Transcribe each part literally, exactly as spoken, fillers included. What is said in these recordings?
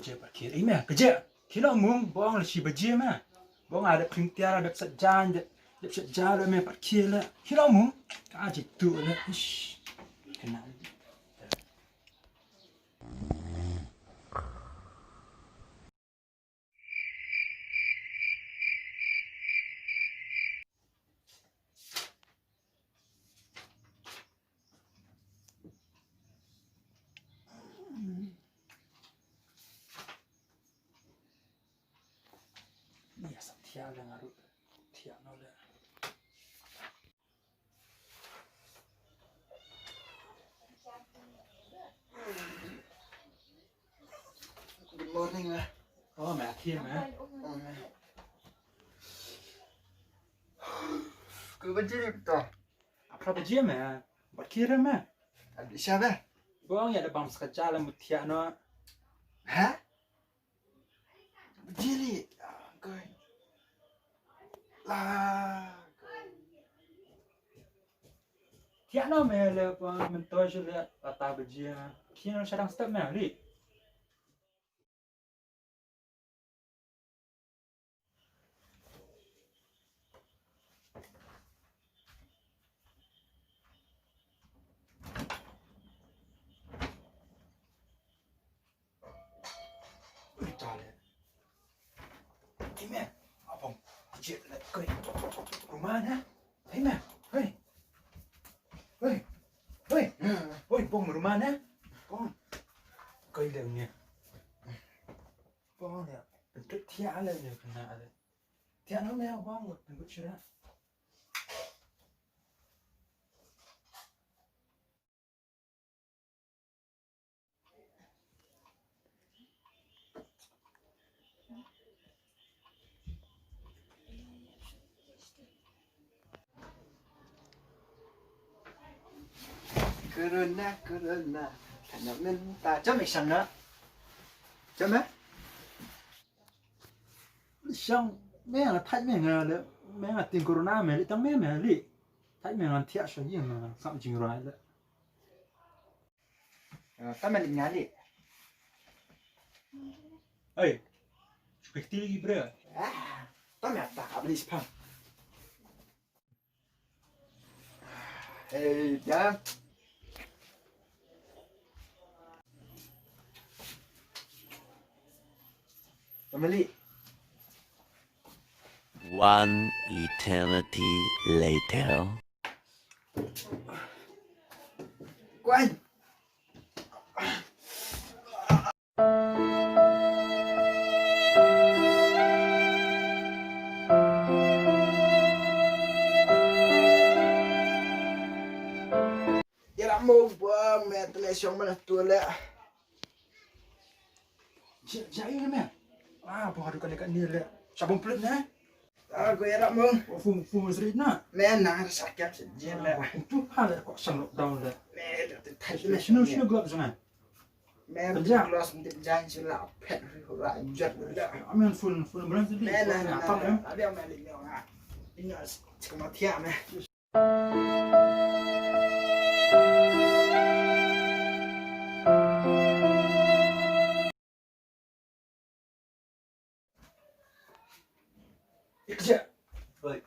Te pat khie ei me, ka je. Khie lo mung, bong la shi baje me. Bong a dep khring tiar, a dep sat jan, dep, dep sat jan lo me pat khie le. Khie lo mung. Ka je tu le. Ish. Kena. Ïa sa thiah le nga ruh. Thiah no le. Good morning, ma. Oh, ma, thiah, ma. Oh, ma. Koi baje to? Aphra baje, ma. Bad kira, ma. Abdi siapa? Bong ïa da bam sekejap lah mutiak no. Ha? Baje li. Koi. Lah. Thiah no me le pa mentoi shu le ata baje. Kien no shadang step me li. Ui, ta le. Ime, abang, jit le, koi. Rumah na. Hei, ma. Hei. Hei. Hei. Hei, bong rumah na. Bong. Koi le ni. Bong le. Bentuk thiah le ni kena le. Thiah no me bong bentuk sira. Corona, corona. Kana men ta jam ik sang na. Jam eh? Shang me nga thait me nga le me nga ting corona me li tang me me li. Thait me nga thiah sha ïing nga sam jing rai le. Tang me li nga li. Oi. Spekti lagi bro. Tang me ta abli spam. Hey, dah. Family. One eternity later. Kuan. Ïa la mo ba me te le shong mana tu le. Ja, ja ïa me. Ah, ba hadu kane kane le. Shabong plut ne. Ah, ko ïa la mo. Fu fu sri na. Me na sa kap se je le. Tu ha le ko sang lockdown le. Me te thai le. Shinu shinu gloves na. Mem. Pynjah. Los mtip jan sila pet ri hura jot le. Amen, full full ambulance di. Mem na na na. Apa, em? Ada yang malik ni orang. Ini as cuma tiap meh. Ikja. Oi.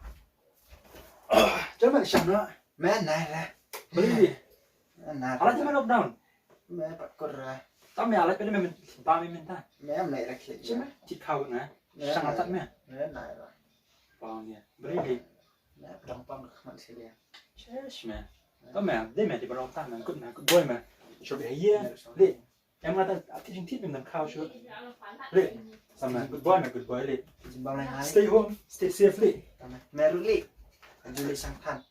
Jam ma sham na. Me nai ra. Beli di. Nai. Ala jam lockdown. Me pat kur ra. Tam ya ala pede me ba me minta. Me nai ra kle. Jam ti kau na. Shang atat me. Me nai ra. Pang dia. Beli di. Me pang pang man sili. Chesh me. Tam me de me di balong tan me good na good boy me. Shobe ye. Li. Em nga ta ati jingtip em nang khaw shu. Le. Sama good boy na good boy le. Stay home, stay safe le. Meru le. Juli sang than.